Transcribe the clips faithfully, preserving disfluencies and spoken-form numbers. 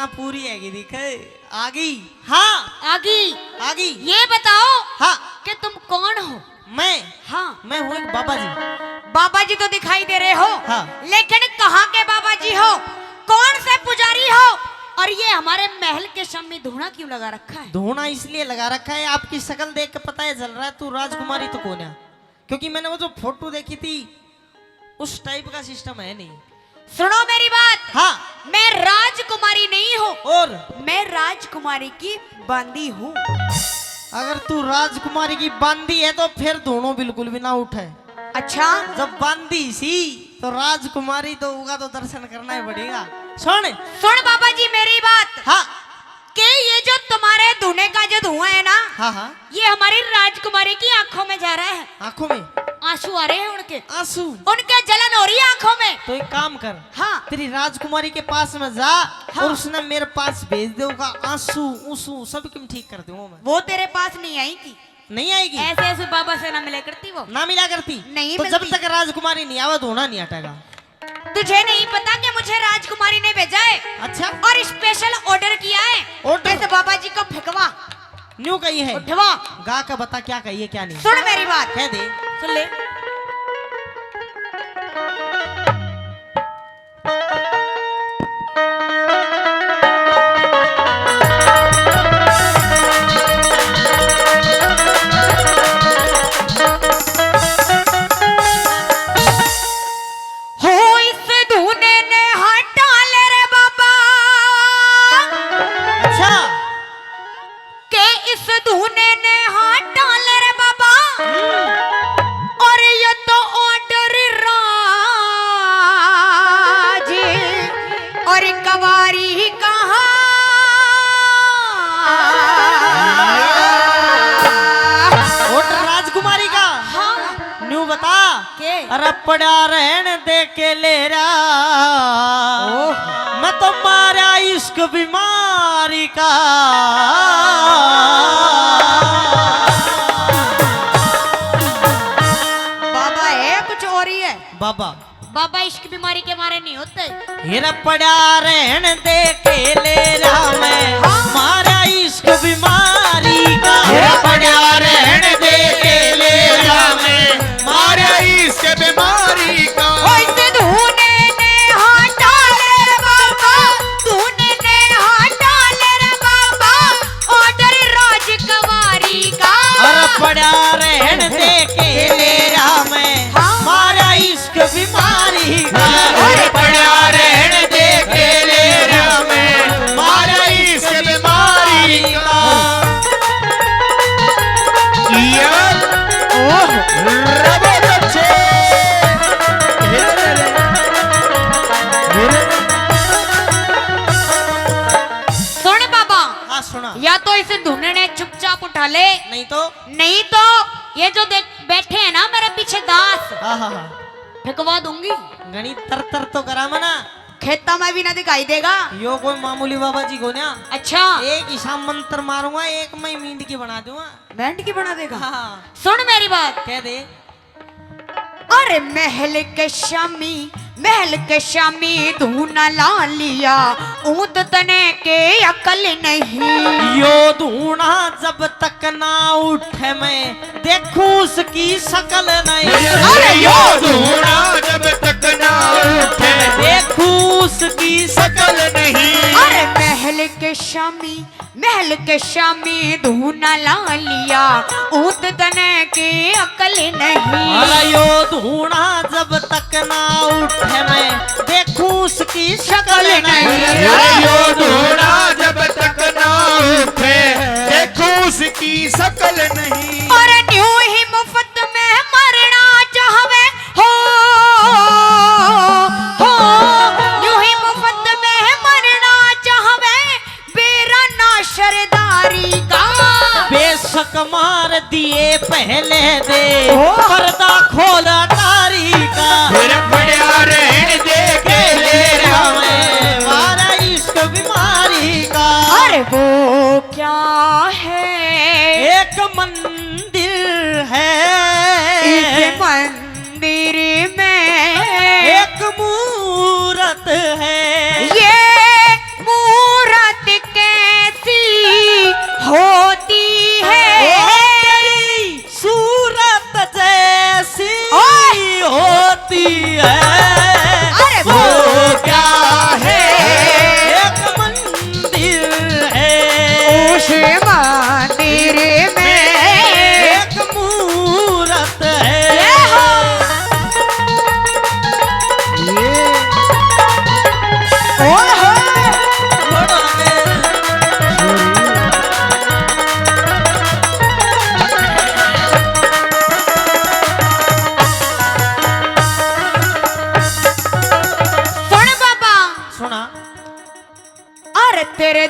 हाँ, पूरी हैगी, दिख आ गई। हाँ, आ गई। आ गई। ये बताओ हाँ। कि तुम कौन हो? मैं? हाँ। मैं हूँ एक बाबा जी। बाबा जी तो दिखाई दे रहे हो, हाँ। लेकिन कहाँ के बाबा जी हो, कौन से पुजारी हो, और ये हमारे महल के सामने धूणा क्यों लगा रखा है? धूणा इसलिए लगा रखा है, आपकी शक्ल देख के पता है चल रहा है तू राजकुमारी तो कौन है, क्योंकि मैंने वो जो फोटो देखी थी उस टाइप का सिस्टम है नहीं। सुनो मेरी बात। हाँ। मैं राजकुमारी नहीं हूँ। और? मैं राजकुमारी की बांदी हूँ। अगर तू राजकुमारी की बांदी है तो फिर धूणो बिल्कुल भी ना उठे। अच्छा? जब बांदी सी तो राजकुमारी तो होगा तो दर्शन करना ही पड़ेगा। सुन। सुन बाबा जी मेरी बात। हाँ। कि ये जो तुम्हारे धूने का जो धुआं है ना, हाँ, हाँ। ये हमारी राजकुमारी की आंखों में जा रहा है। आंखों में? आंसू आ रहे हैं उनके। आंसू? उनके जलन हो रही है आंखों में। तो एक काम कर, हाँ। तेरी राजकुमारी के पास में जा हाँ। और उसने मेरे पास भेज दे, उसका आंसू, ऊंसू सब कुछ ठीक कर दूंगा मैं। वो तेरे पास नहीं आएगी। नहीं आएगी? ऐसे ऐसे बाबा से ना मिला करती वो। ना मिला करती? नहीं तो जब मिलती। तक राजकुमारी नहीं आवा, धूणा नहीं हटेगा। तुझे नहीं पता कि मुझे राजकुमारी ने भेजा है। अच्छा। और स्पेशल ऑर्डर किया है। ऑर्डर? इस बाबा जी को फेंकवा। न्यू कही है। उठवा। गा के बता क्या कही है, क्या नहीं। सुन मेरी बात। कह दे। सुन ले। हो इस धूने ने हटा ले रे बाबा। अच्छा। के इस धूने ने हटा ले रे बाबा। हम्म। और ये तो ऑर्डर राज और कवारी कहाँ? ऑर्डर राजकुमारी का। हाँ। न्यू बता। के? अरे पड़ा रहन दे के ले रहा। ओह। मैं तो मारा इश्क बीमारी का। बाबा है कुछ और ही है। बाबा। बाबा इश्क बीमारी के मारे नहीं होते। हेरा पड़ा रहन दे के ले रहा मैं, हाँ। मारा इश्क बीमारी का। हेरा पड़ा रहन दे के ले रहा मैं, मारा इश्क बीमारी का। ओए से धूने ने हटा ले रे बाबा, धूने ने हटा ले रे बाबा, ऑर्डर राजकुमारी का। अरे पड़ा रहन दे के ले रहा मैं, हाँ। मारा इश्क बीमारी का। अरे पड़ा रहन दे के ले रहा मैं, मारा इश्क बीमारी का। यार, ओह, रबो बच्चे। सुन बाबा, हाँ, सुना। या तो इसे धुनने चुपचाप उठा ले, नहीं तो? नहीं तो ये जो देख बैठे हैं ना मेरे पीछे दास, हाँ, हाँ, हाँ। फेंकवा दूंगी। घणी तर तर तो करा मना। खेता में भी ना दिखाई देगा। यो कोई मामूली बाबा जी को ना। अच्छा। एक ही सा मंत्र मारूंगा, एक में ही मींड की बना दूंगा। बैंड की बना देगा? हाँ। सुन मेरी बात। कह दे। अरे महल के शामी, महल के शामी धूना ला लिया, ऊंद तने के अकल नहीं। यो धूना जब तक ना उठे मैं देखूं उसकी शकल नहीं। अरे यो धूना जब तक ना उठे देखूं उसकी शकल नहीं। अरे महल के शामी, महल के शामी धूना ला लिया, ऊंद तने के अकल नहीं। अरे यो धूना जब तक ना उठे मैं देखूं उसकी शकल शकल नहीं। नहीं। अरे यो धूना जब तक ना उठे देखूं उसकी शकल नहीं। और न्यू ही मुफ्त में मरना चाहवे हो, हो, न्यू ही मुफ्त में मरना चाहवे बेरा ना शरदारी का। बेशक मार दिए पहले दे ओ। पर्दा खोला तारी का। फिर पड़ा रहन दे के ले रहा मैं मारा इश्क बीमारी का। अरे वो क्या है? एक मंदिर है। इस मंदिर में एक मूरत है। ये मूरत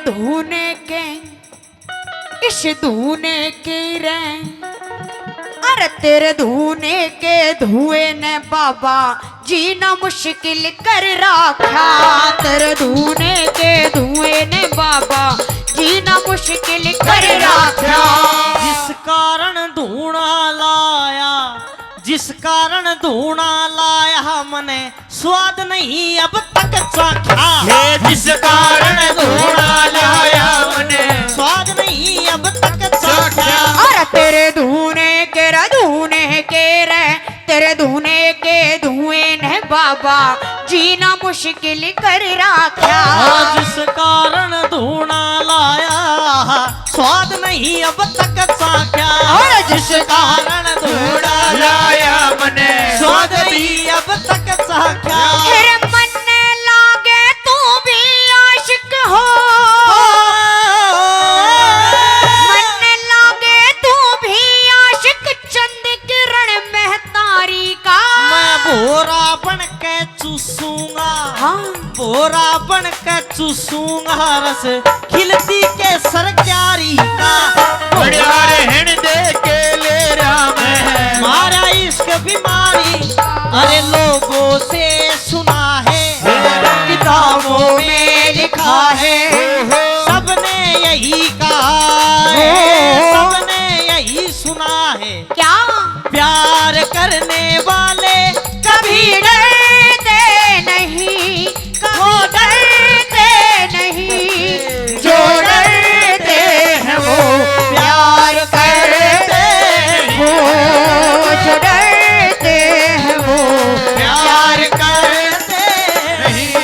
धूने के, इस धूने के रे, अरे तेरे धूने के धुएं ने बाबा जीना मुश्किल कर राख्या। तेरे धूने के धुएं ने बाबा जीना मुश्किल कर राख्या। जिस कारण धूणा लाया, जिस कारण धूणा लाया मने स्वाद नहीं अब तक चाख्या। हे जिस कारण धूणा लाया मने स्वाद नहीं अब तक चाख्या। अरे तेरे धूने के रे, धूने के रे, तेरे धूने के धुएं ने बाबा जीना मुश्किल कर राख्या। हाँ, जिस कारण धूणा लाया स्वाद नहीं अब तक चाख्या। और जिस कारण धूणा लाया मने स्वाद नहीं अब तक चाख्या। फिर मन लागे तू भी आशिक हो, मन लागे तू भी आशिक चंद किरण महतारी का। मैं भोरा बन के चूसूंगा, हाँ। भोरा बन के चूसूंगा रस खिलती केसर क्यारी का। बढ़िया रहन दे के ले राम है। मारा इश्क बीमारी, अरे लोगों से सुना है, किताबों में लिखा है, सबने यही कहा है, सबने यही सुना है। क्या? प्यार करने वाले कभी डरते नहीं, कभी डरते नहीं, जो डरते हैं वो प्यार करते हैं, वो जो डरते हैं वो प्यार करते नहीं।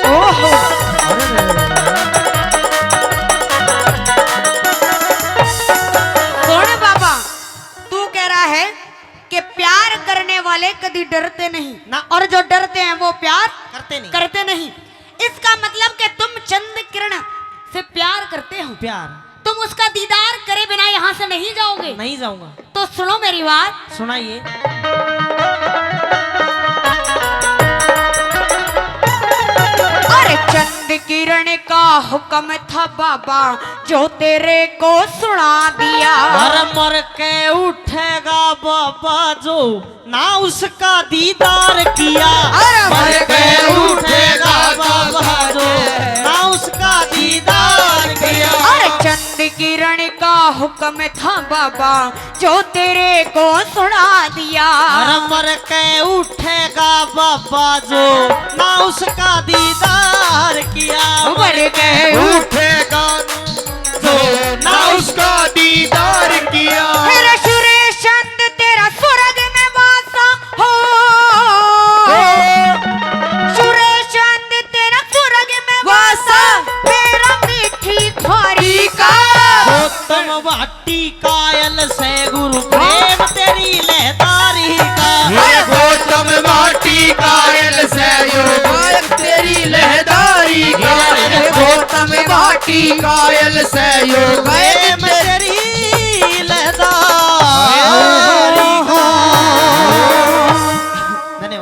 ओहो। सुन बाबा, तू कह रहा है कि प्यार करने वाले कभी डरते नहीं ना। और जो डरते हैं वो प्यार करते नहीं। करते नहीं। इसका मतलब कि तुम चंद किरण से प्यार करते हो। प्यार। तुम उसका दीदार करे बिना यहाँ से नहीं जाओगे। नहीं जाऊंगा। तो सुनो मेरी बात। सुनाइए। अरे चंद किरण का हुक्म था बाबा, जो तेरे को सुना दिया। अरे मर के उठेगा बाबा जो ना उसका दीदार किया। अरे मर के उठेगा बाबा जो ना उसका दीदार किया। अरे चंद किरण का हुक्म था बाबा, जो तेरे को सुना दिया। अरे मर के उठेगा बाबा जो ना उसका दीदार किया। मर के उठेगा जो ना उसका दीदार किया। मेरा सुरेश चंद तेरा स्वर्ग में वासा हो। सुरेश चंद तेरा स्वर्ग में वासा। मेरा मीठी खारी का। गौतम भाटी कायल से गुरु प्रेम तेरी लहदारी का। हे गौतम भाटी कायल से गुरु प्रेम तेरी लहदारी का। हे गौतम भाटी कायल से गुरु प्रेम